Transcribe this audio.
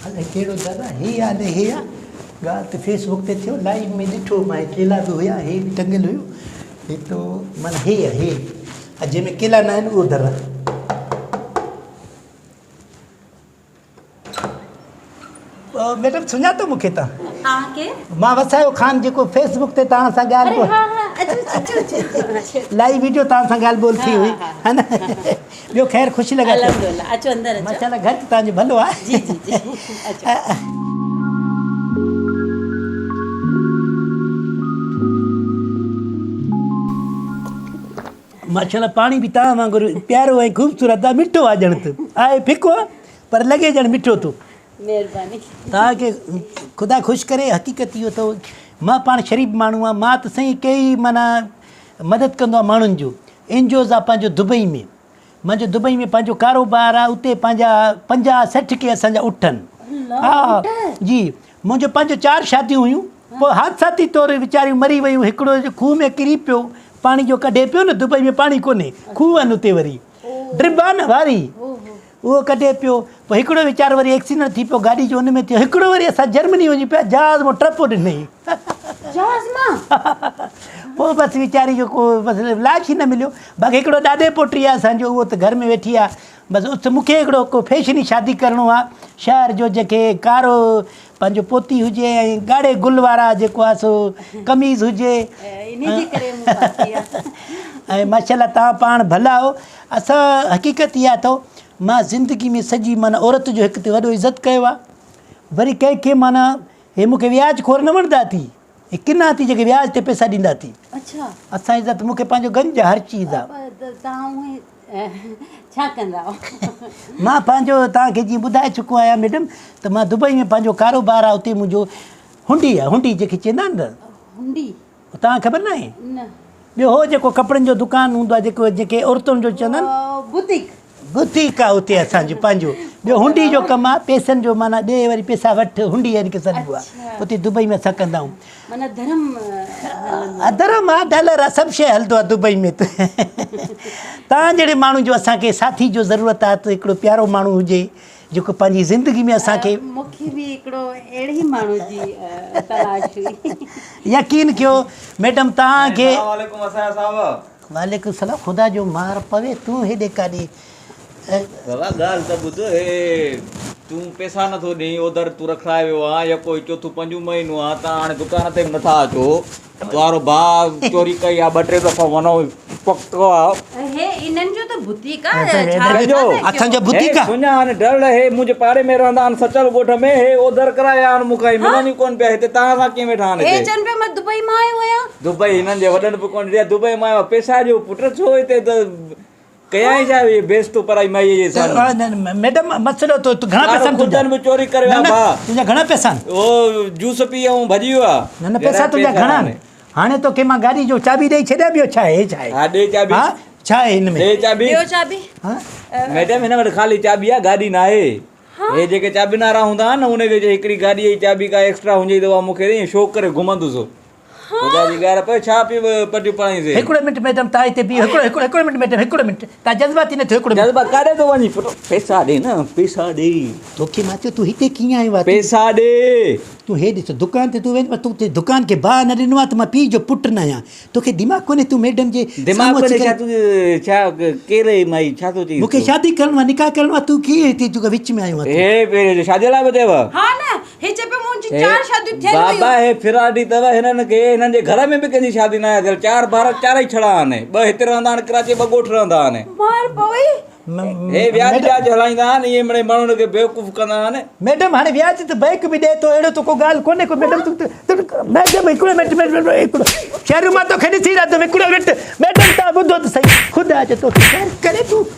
الائي ڪهڙو در آ هي آ نه هي آ ڳالهه ته فيس بڪ تي ٿيو لائيو ۾ ڏٺو مان هي ڪيلا به هيا هي به ٽنگيل هيو هي تو معنيٰ هي آ هي آ جنهن ۾ ڪيلا نه آهن اهو در آ. ميڊم سڃاتو مون کي تان؟ توهان ڪير؟ مان وسايو خان جيڪو فيس بڪ تي توهان سان ڳالهه ٻولهه ها ها اچو اچو اچو لائيو ويڊيو توهان سان ڳالهه ٻولهه ٿي هئي ها نه ٻيو خير خوشي لڳا الحمدلله اچو اندر اچو ماشاءالله گهر ته توهان جو ڀلو آهي جي جي جي اچو ماشاءالله پاڻي به توهان وانگر پيارو ۽ خوبصورت آهي مٺو آهي ڄڻ ته آهي ڦڪو آهي پر لڳي ڄڻ مٺو ٿو. مهرباني. توهان کي خدا خوش ڪري حقيقت اهو اٿو مان پاڻ شريف ماڻهو آهيان مان ته سائين ڪيئي معنيٰ مدد ڪندو آهيان ماڻهن جو اين جي اوز آهي پنهنجو دبئي ۾ منهنجو دبئي ۾ پنهنجو ڪاروبار آهي اتي پنهنجا 50 60 ڪي اسان جا اٺ آهن ها جي منهنجو پنهنجو چار شاديون هيون پوء حادثاتي طور ويچاريون مري ويون هڪڙو کوهه ۾ ڪري پيو پاڻي جو ڪڍي پيو نه دبئي ۾ پاڻي ڪونهي کوهه آهن اتي وري ڊرب آهي نه واري اهو ڪڍي پيو پوء هڪڙو ويچارو وري ايڪسيڊنٽ ٿي پيو گاڏي جو ان ۾ ٿيو هڪڙو وري اسان جرمني وڃي پيا جهاز مان ٽپو ڏنئي جهاز مان پوء بس ويچاري جو ڪو بس لاش ئي نه مليو باقي هڪڙو ڏاڏي پوٽي آهي اسان جو اهو ته گهر ۾ ويٺي آهي بس اس مون کي هڪڙو ڪو فيشني شادي ڪرڻو آهي شهر جو جنهن کي ڪارو پنهنجو پوتي هجي ۽ ڳاڙهي گل وارا جيڪو آهي سو قميص هجي انهي جي ڪري مون پاتي آهي ۽ ماشاءالله توهان پاڻ ڀلا آهيو اسان حقيقت اها اٿو مان زندگي ۾ سڄي معنيٰ عورت جو هڪ ته وڏو عزت ڪيو آهي وري ڪنهن کي معنيٰ هي مون کي وياج خور نه وڻندا ٿي هي ڪنا ٿي جيڪي وياج تي پئسا ڏيندا ٿي اڇا اسان عزت مون کي پنهنجو گنج هر چيز آهي توهان اهي ڇا ڪندا آهيو؟ مان پنهنجو توهان کي جيئن ٻڌائي چڪو آهيان ميڊم ته مان دبئي ۾ پنهنجو ڪاروبار آهي اتي منهنجو هنڊي آهي هنڊي جنهن کي چوندا آهن نه هنڊي توهان کي خبر ناهي؟ نه. ٻيو هو جيڪو ڪپڙن جو دڪان هوندو آهي جيڪو جنهن کي عورتن جو چوندا آهن. بوتيڪ. بوتيڪ آهي اتي اسان جو پنهنجو ٻيو هنڊي جو ڪم آهي پئسن جو معنيٰ ڏي وري پئسا وٺ هنڊي يعني ڪي سڏبو آهي اتي دبئي ۾ اسان ڪندا آهيون. معنيٰ درهم هلندو آهي. درهم آهي ڊالر آهي سڀ شيء هلندو آهي دبئي ۾ ته توهان جهڙي ماڻهو جو اسان کي ساٿي جو ضرورت آهي ته هڪڙو پيارو ماڻهو هجي جيڪو پنهنجي زندگي ۾ اسان کي. مون کي به هڪڙو اهڙي ئي ماڻهو جي تلاش هئي. يقين ڪيو ميڊم توهان کي. السلام عليڪم وسايا صاحب. وعليڪم السلام خدا جو مار پوي تون هيڏي ڪاڏي. بابا ڳالهه ته ٻڌ هي تون پئسا نٿو ڏئين اوڌر تون رکرائي ويو آن يڪو هي چوٿون پنجون مهينو آ تان هاڻي دڪان تي به نٿا اچو توهارو ڀاء چوري ڪئي آ ٻه ٽي دفعا ونو پڪو آ. هي انهن جو ته بوتيڪ آ ڇا ڪنهن جو؟ اسان جو بوتيڪ آ. هي سڃا آهن ڊرڙ هي منهنجي پاڙي ۾ رهندا آهن سچل ڳوٺ ۾ هي اوڌر ڪرايا آهن مون کان هي ملن ئي ڪونه پيا هتي توهان سان ڪيئن ويٺا آهن هي هتي. چون پيا مان دبئي مان آيو آهيان. دبئي هنن جي وڏن به ڪونه ڏٺي آ دبئي مان آيو آ پئسا ڏيو پٽ ڇو هتي ته ڪيائين ڇا اهي بيستو پرائي مائيء جي سامهون. ميڊم مسئلو تو گهڻا پئسا آهن تنهنجا. خودن به چوري ڪري ويا ڀاء. تنهنجا گهڻا پئسا آهن. هو جوس پي ۽ ڀڄي ويو آ. نه نه پئسا تنهنجا گهڻا آهن. هاڻي توکي مان گاڏي جو چاٻي ڏئي ڇڏيان ٻيو ڇا آهي ڇا آهي. ها ڏي چاٻي. ها ڇا آهي هن ۾. ڏي چاٻي. ڏيو چاٻي. ها. ميڊم هن وٽ خالي چاٻي آ گاڏي ناهي. هي جيڪي چاٻين وارا هوندا آهن نه ان کي چئي هڪڙي گاڏيء جي چاٻي ڪا ايڪسٽرا هجي ته اها مون کي ڏي ائين شوق ڪري گهمندس. خدا جي ڳالهه پئي ڇا پي پٽيون پڙهائينسين. هڪڙو منٽ ميڊم تان هتي بيهو هڪڙو هڪڙو هڪڙو منٽ ميڊم هڪڙو منٽ تان جذباتي نه ٿيو هڪڙو منٽ. جذبا ڪاڏي ٿو وڃين پٽ پئسا ڏي نه پئسا ڏي. توکي مان چيو تون هتي ڪيئن آيو آهين. پئسا ڏي. تون هي ڏس دڪان تي تون ويندو پر تون دڪان کي باهه نه ڏنو آهي ته مان پيء جو پٽ نه آهيان توکي دماغ ڪونهي تون ميڊم جي دماغ ڪونهي ڇا تون ڇا ڪير هي مائي ڇا ٿو چئين مون کي شادي ڪرڻو آهي نڪاح ڪرڻو آهي تون ڪيئن هتي وچ ۾ آيو آهين. هي شادي لاء به چيو. ها نه هي چئي پيو منهنجي چار شاديون ٿيل هيون. بابا هي فراڊي اٿو هنن کي هنن جي گهر ۾ به ڪنهن جي شادي ناهي ٿيل چار ٻار چارئي ڇڙا آهن ٻه هتي رهندا آهن ڪراچي ٻه ڳوٺ رهندا آهن. مار پوي. هي وياج وياج هلائيندا آهن اهي مڙئي ماڻهن کي بيوقوف ڪندا آهن. ميڊم هاڻي وياج ته بئنڪ به ڏئي ٿو اهڙو ته ڪو ڳالهه ڪونهي ڪو ميڊم تون ميڊم هڪڙو منٽ ميڊم هڪڙو شهرو مان توکي ڏسي رهندم هڪڙو منٽ ميڊم تان ٻڌو ته سهي خدا جو توکي خير ڪري تون.